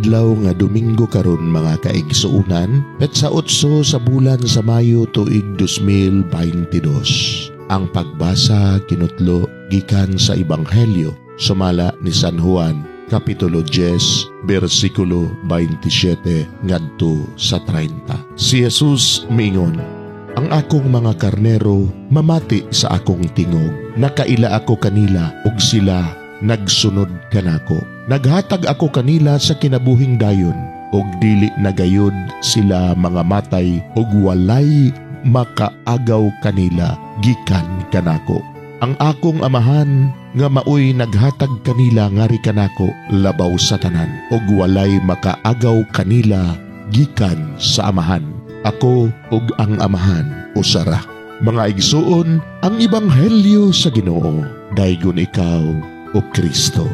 Adlaw nga Domingo karon, mga kaigsuonan, petsa 8 sa bulan sa Mayo, tuig 2022. Ang pagbasa kinutlo gikan sa Ebanghelyo sumala ni San Juan, Kapitulo 10, bersikulo 27 ngadto sa 30. Si Jesus miingon, "Ang akong mga karnero mamati sa akong tingog. Nakaila ako kanila ug sila nagsunod kanako. Naghatag ako kanila sa kinabuhing dayon ug dili na gayud sila mga matay ug walay makaagaw kanila gikan kanako. Ang akong Amahan nga maoy naghatag kanila ngari kanako labaw sa tanan ug walay makaagaw kanila gikan sa Amahan. Ako ug ang Amahan usa ra." Mga igsuon, ang Ebanghelyo sa Ginoo. Daygon ikaw, O Kristo.